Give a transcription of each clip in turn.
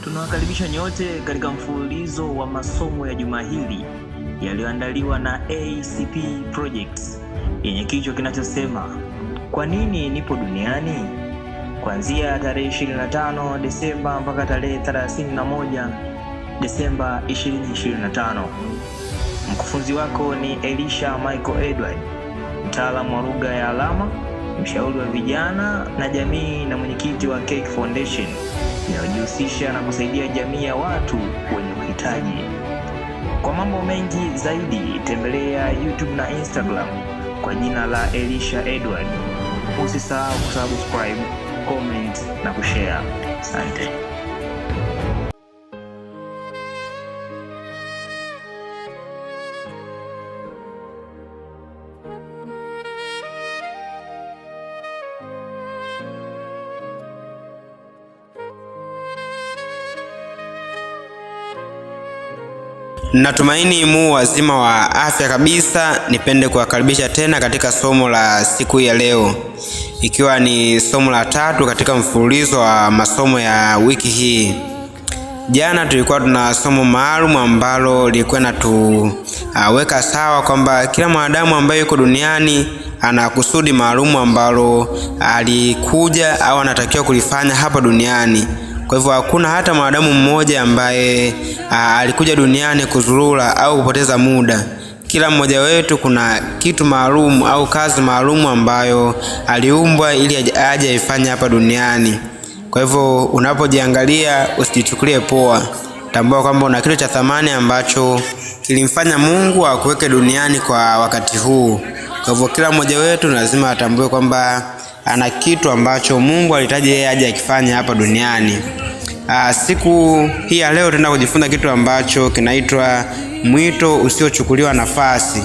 Tunawakaribisha nyote katika mfululizo wa masomo ya juma hili yaliyoandaliwa na ACP Projects yenye kichwa kinachosema kwa nini nipo duniani, kuanzia tarehe 25 Desemba mpaka tarehe 31 Desemba 2025. Mkufunzi wako ni Elisha Michael Edward, mtaalamu wa lugha ya alama, mshauri wa vijana na jamii na mwenyekiti wa Cake Foundation inayojihusisha na kusaidia jamii ya watu wenye uhitaji. Kwa mambo mengi zaidi tembelea YouTube na Instagram kwa jina la Elisha Edward. Usisahau kusubscribe, comment na kushare. Asante. Natumaini mu wazima wa afya kabisa. Nipende kuwakaribisha tena katika somo la siku ya leo, ikiwa ni somo la tatu katika mfululizo wa masomo ya wiki hii. Jana tulikuwa tuna somo maalum ambalo lilikuwa natuweka sawa kwamba kila mwanadamu ambaye yuko duniani ana kusudi maalum ambalo alikuja au anatakiwa kulifanya hapa duniani. Kwa hivyo hakuna hata mwanadamu mmoja ambaye alikuja duniani kuzurura au kupoteza muda. Kila mmoja wetu kuna kitu maalum au kazi maalum ambayo aliumbwa ili aje aifanye hapa duniani. Kwa hivyo unapojiangalia usijichukulie poa, tambua kwamba una kitu cha thamani ambacho kilimfanya Mungu akuweke duniani kwa wakati huu. Kwa hivyo kila mmoja wetu lazima atambue kwamba ana kitu ambacho Mungu alihitaji yeye aje akifanya hapa duniani. Siku hii ya leo tutaenda kujifunza kitu ambacho kinaitwa mwito usiochukuliwa nafasi.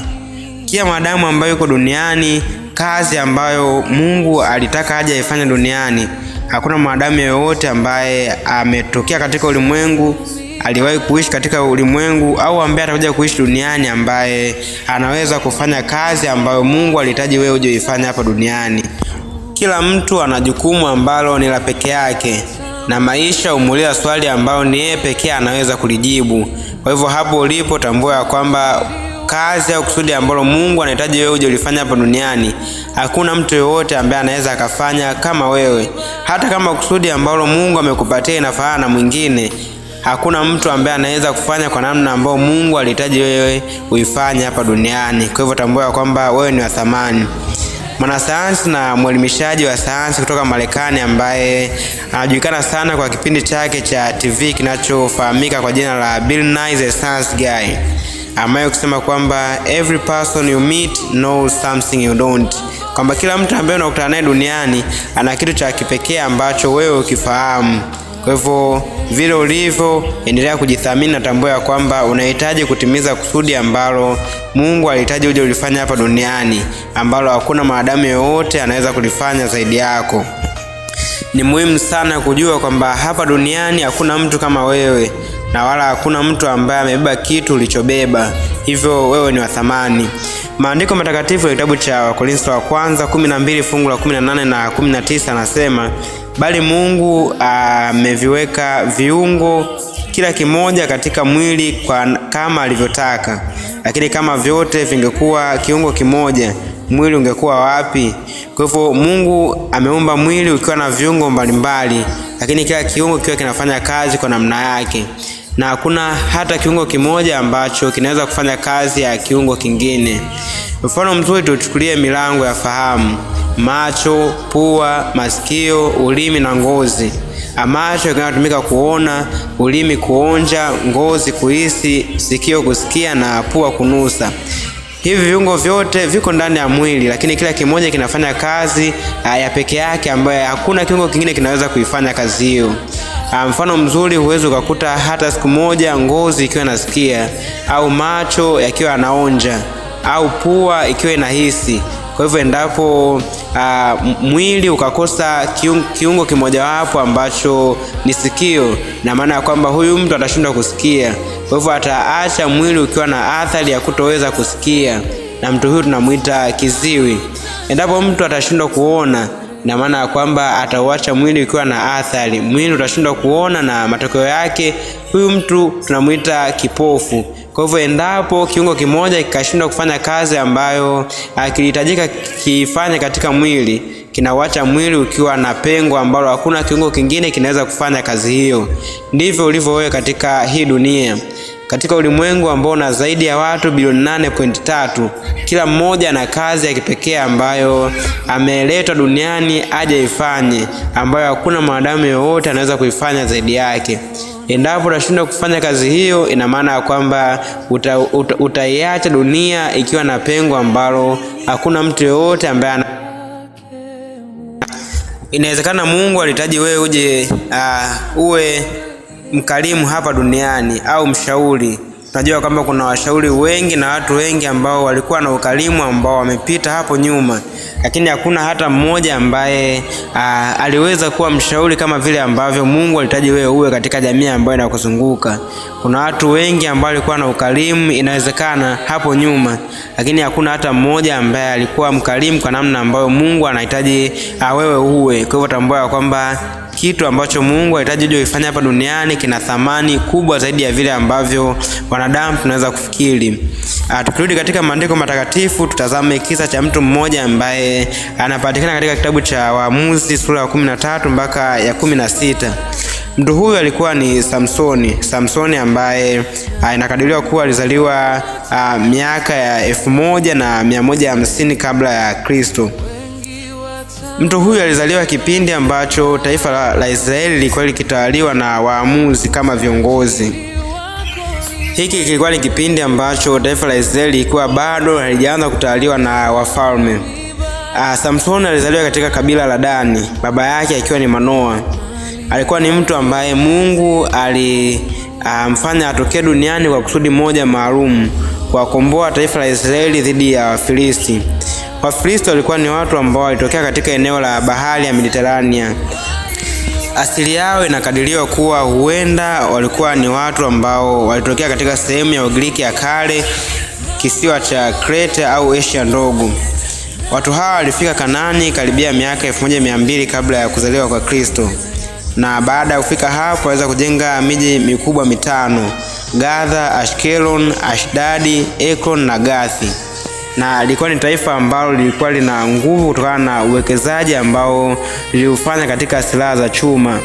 Kila mwanadamu ambaye yuko duniani, kazi ambayo Mungu alitaka aje aifanye duniani, hakuna mwanadamu yeyote ambaye ametokea katika ulimwengu, aliwahi kuishi katika ulimwengu au ambaye atakuja kuishi duniani ambaye anaweza kufanya kazi ambayo Mungu alihitaji wewe uje uifanye hapa duniani. Kila mtu ana jukumu ambalo ni la peke yake na maisha humuuliza swali ambalo ni yeye pekee anaweza kulijibu. Kwa hivyo hapo ulipo, tambua ya kwamba kazi au kusudi ambalo Mungu anahitaji wewe uje ulifanya hapa duniani, hakuna mtu yoyote ambaye anaweza akafanya kama wewe. Hata kama kusudi ambalo Mungu amekupatia inafanana na mwingine, hakuna mtu ambaye anaweza kufanya kwa namna ambayo Mungu alihitaji wewe uifanye hapa duniani. Kwa hivyo tambua ya kwamba wewe ni wa thamani. Mwanasayansi na mwelimishaji wa sayansi kutoka Marekani ambaye anajulikana sana kwa kipindi chake cha TV kinachofahamika kwa jina la Bill Nye the Science Guy, ambaye kusema kwamba every person you meet knows something you don't, kwamba kila mtu ambaye unakutana naye duniani ana kitu cha kipekee ambacho wewe ukifahamu. Kwa hivyo vile ulivyo, endelea kujithamini na tambua ya kwamba unahitaji kutimiza kusudi ambalo Mungu alihitaji uje ulifanya hapa duniani, ambalo hakuna mwanadamu yoyote anaweza kulifanya zaidi yako. Ni muhimu sana kujua kwamba hapa duniani hakuna mtu kama wewe na wala hakuna mtu ambaye amebeba kitu ulichobeba, hivyo wewe ni wa thamani. Maandiko matakatifu ya kitabu cha Wakorintho wa kwanza 12 fungu la 18 na 19 anasema, bali Mungu ameviweka viungo kila kimoja katika mwili kwa kama alivyotaka. Lakini kama vyote vingekuwa kiungo kimoja, mwili ungekuwa wapi? Kwa hivyo Mungu ameumba mwili ukiwa na viungo mbalimbali, lakini kila kiungo kikiwa kinafanya kazi kwa namna yake, na hakuna hata kiungo kimoja ambacho kinaweza kufanya kazi ya kiungo kingine. Mfano mzuri tuchukulie milango ya fahamu: macho, pua, masikio, ulimi na ngozi. Macho yanatumika kuona, ulimi kuonja, ngozi kuhisi, sikio kusikia na pua kunusa. Hivi viungo vyote viko ndani ya mwili, lakini kila kimoja kinafanya kazi ya peke yake ambayo hakuna kiungo kingine kinaweza kuifanya kazi hiyo. Mfano mzuri, huwezi ukakuta hata siku moja ngozi ikiwa inasikia au macho yakiwa yanaonja au pua ikiwa inahisi. Kwa hivyo endapo mwili ukakosa kiungo kimojawapo ambacho ni sikio, na maana ya kwamba huyu mtu atashindwa kusikia. Kwa hivyo ataacha mwili ukiwa na athari ya kutoweza kusikia, na mtu huyu tunamuita kiziwi. Endapo mtu atashindwa kuona, Ina maana ya kwamba atauacha mwili ukiwa na athari, mwili utashindwa kuona, na matokeo yake huyu mtu tunamuita kipofu. Kwa hivyo endapo kiungo kimoja kikashindwa kufanya kazi ambayo kilihitajika kifanye katika mwili, kinauacha mwili ukiwa na pengo ambalo hakuna kiungo kingine kinaweza kufanya kazi hiyo. Ndivyo ulivyo wewe katika hii dunia. Katika ulimwengu ambao una zaidi ya watu bilioni 8.3, kila mmoja ana kazi ya kipekee ambayo ameletwa duniani aje ifanye, ambayo hakuna mwanadamu yoyote anaweza kuifanya zaidi yake. Endapo utashindwa kufanya kazi hiyo, ina maana ya kwamba utaiacha dunia ikiwa na pengo ambalo hakuna mtu yoyote ambaye. Inawezekana Mungu alihitaji wewe uje uwe mkarimu hapa duniani au mshauri. Tunajua kwamba kuna washauri wengi na watu wengi ambao walikuwa na ukarimu ambao wamepita hapo nyuma, lakini hakuna hata mmoja ambaye aliweza kuwa mshauri kama vile ambavyo Mungu alihitaji wewe uwe katika jamii ambayo inakuzunguka. Kuna watu wengi ambao walikuwa na ukarimu, inawezekana hapo nyuma, lakini hakuna hata mmoja ambaye alikuwa mkarimu kwa namna ambayo Mungu anahitaji wewe uwe. Kwa hivyo tambua kwamba kitu ambacho Mungu anahitaji uje uifanye hapa duniani kina thamani kubwa zaidi ya vile ambavyo wanadamu tunaweza kufikiri. Tukirudi katika maandiko matakatifu tutazame kisa cha mtu mmoja ambaye anapatikana katika kitabu cha Waamuzi sura ya 13 mpaka ya 16. Mtu huyu alikuwa ni Samsoni. Samsoni ambaye inakadiriwa kuwa alizaliwa miaka ya 1150 kabla ya Kristo. Mtu huyu alizaliwa kipindi ambacho taifa la Israeli lilikuwa likitawaliwa na waamuzi kama viongozi. Hiki kilikuwa ni kipindi ambacho taifa la Israeli lilikuwa bado halijaanza kutawaliwa na wafalme. Samsoni alizaliwa katika kabila la Dani, baba yake akiwa ni Manoa. Alikuwa ni mtu ambaye Mungu alimfanya atokee duniani kwa kusudi moja maalum, kuwakomboa taifa la Israeli dhidi ya Wafilisti. Wafilisti walikuwa ni watu ambao walitokea katika eneo la bahari ya Mediterania. Asili yao inakadiriwa kuwa huenda walikuwa ni watu ambao walitokea katika sehemu ya Ugiriki ya kale, kisiwa cha Krete au Asia ndogo. Watu hawa walifika Kanaani karibia miaka 1200 kabla ya kuzaliwa kwa Kristo, na baada ya kufika hapo waweza kujenga miji mikubwa mitano: Gaza, Ashkelon, Ashdadi, Ekron na Gathi. Na lilikuwa ni taifa ambalo lilikuwa lina nguvu kutokana na uwekezaji ambao liliufanya katika silaha za chuma,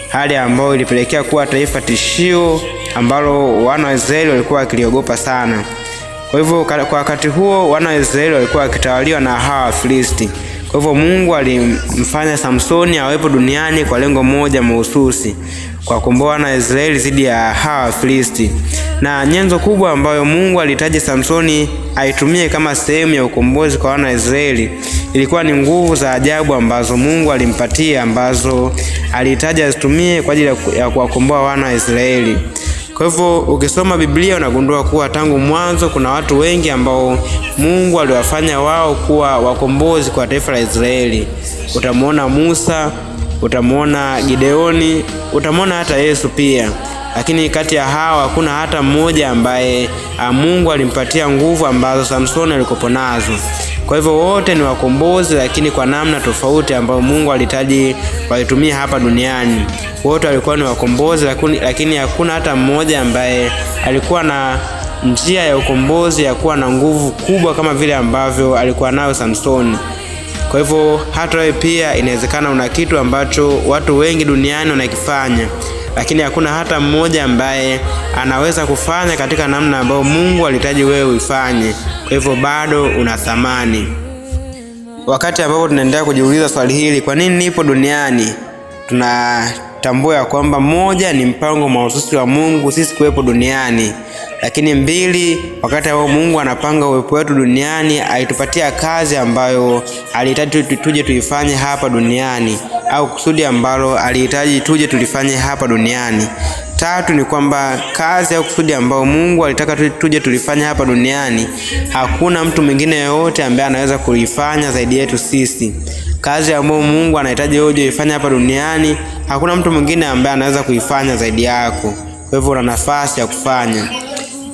hali ambayo ilipelekea kuwa taifa tishio ambalo wana wa Israeli walikuwa wakiliogopa sana. Kwa hivyo kwa wakati huo wana wa Israeli walikuwa wakitawaliwa na hawa Wafilisti. Kwa hivyo Mungu alimfanya Samsoni awepo duniani kwa lengo moja mahususi, kwa kukomboa wana wa Israeli dhidi ya hawa Wafilisti. Na nyenzo kubwa ambayo Mungu alihitaji Samsoni aitumie kama sehemu ya ukombozi kwa wana wa Israeli ilikuwa ni nguvu za ajabu ambazo Mungu alimpatia, ambazo alihitaji azitumie kwa ajili ya kuwakomboa wana wa Israeli. Kwa hivyo ukisoma Biblia unagundua kuwa tangu mwanzo kuna watu wengi ambao Mungu aliwafanya wao kuwa wakombozi kwa taifa la Israeli. Utamuona Musa, utamuona Gideoni, utamuona hata Yesu pia. Lakini kati ya hawa hakuna hata mmoja ambaye Mungu alimpatia nguvu ambazo Samsoni alikopo nazo. Kwa hivyo wote ni wakombozi, lakini kwa namna tofauti ambayo Mungu alihitaji waitumie hapa duniani. Wote walikuwa ni wakombozi, lakini hakuna hata mmoja ambaye alikuwa na njia ya ukombozi ya kuwa na nguvu kubwa kama vile ambavyo alikuwa nayo Samsoni. Kwa hivyo hata wewe pia inawezekana una kitu ambacho watu wengi duniani wanakifanya, lakini hakuna hata mmoja ambaye anaweza kufanya katika namna ambayo Mungu alihitaji wewe uifanye. Kwa hivyo bado una thamani. Wakati ambapo tunaendelea kujiuliza swali hili, kwa nini nipo duniani, tunatambua kwamba moja ni mpango mahususi wa Mungu sisi kuwepo duniani, lakini mbili, wakati ambao Mungu anapanga uwepo wetu duniani alitupatia kazi ambayo alihitaji tuje tuifanye hapa duniani, au kusudi ambalo alihitaji tuje tulifanye hapa duniani. Tatu ni kwamba kazi au kusudi ambao Mungu alitaka tuje tulifanye hapa duniani, hakuna mtu mwingine yoyote ambaye anaweza kuifanya zaidi yetu sisi. Kazi ambayo Mungu anahitaji wewe uje uifanye hapa duniani, hakuna mtu mwingine ambaye anaweza kuifanya zaidi yako. Kwa hivyo una nafasi ya kufanya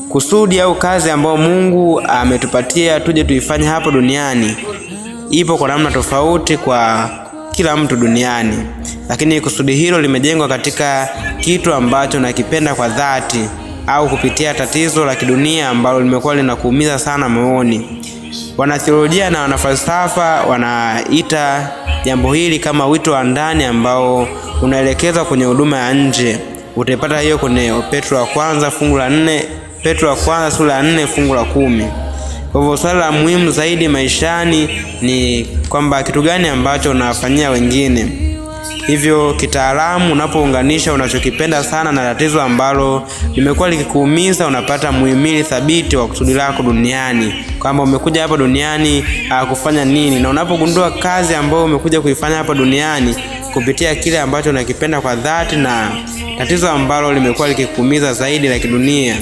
kusudi au kazi ambayo Mungu ametupatia tuje tuifanye hapa duniani. Ipo kwa namna tofauti kwa kila mtu duniani, lakini kusudi hilo limejengwa katika kitu ambacho nakipenda kwa dhati au kupitia tatizo la kidunia ambalo limekuwa linakuumiza sana moyoni. Wanatheolojia na wanafalsafa wanaita jambo hili kama wito wa ndani ambao unaelekezwa kwenye huduma ya nje. Utaipata hiyo kwenye Petro wa kwanza fungu la 4, Petro wa kwanza sura ya 4 fungu la 10. Kwa hivyo swala la muhimu zaidi maishani ni kwamba kitu gani ambacho unawafanyia wengine. Hivyo kitaalamu, unapounganisha unachokipenda sana na tatizo ambalo limekuwa likikuumiza, unapata muhimili thabiti wa kusudi lako duniani, kwamba umekuja hapa duniani kufanya nini. Na unapogundua kazi ambayo umekuja kuifanya hapa duniani kupitia kile ambacho unakipenda kwa dhati na tatizo ambalo limekuwa likikuumiza zaidi la kidunia,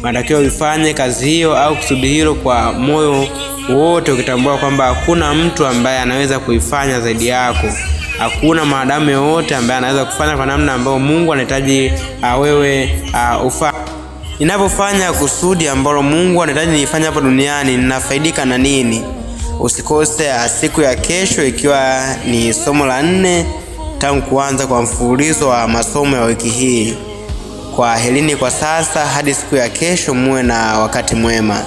unatakiwa uifanye kazi hiyo au kusudi hilo kwa moyo wote, ukitambua kwamba hakuna mtu ambaye anaweza kuifanya zaidi yako. Hakuna mwanadamu yoyote ambaye anaweza kufanya kwa namna ambayo Mungu anahitaji wewe ufanye. Ninapofanya kusudi ambalo Mungu anahitaji nifanye hapa duniani, ninafaidika na nini? Usikose siku ya kesho, ikiwa ni somo la 4 tangu kuanza kwa mfululizo wa masomo ya wiki hii. Kwa helini kwa sasa, hadi siku ya kesho, muwe na wakati mwema.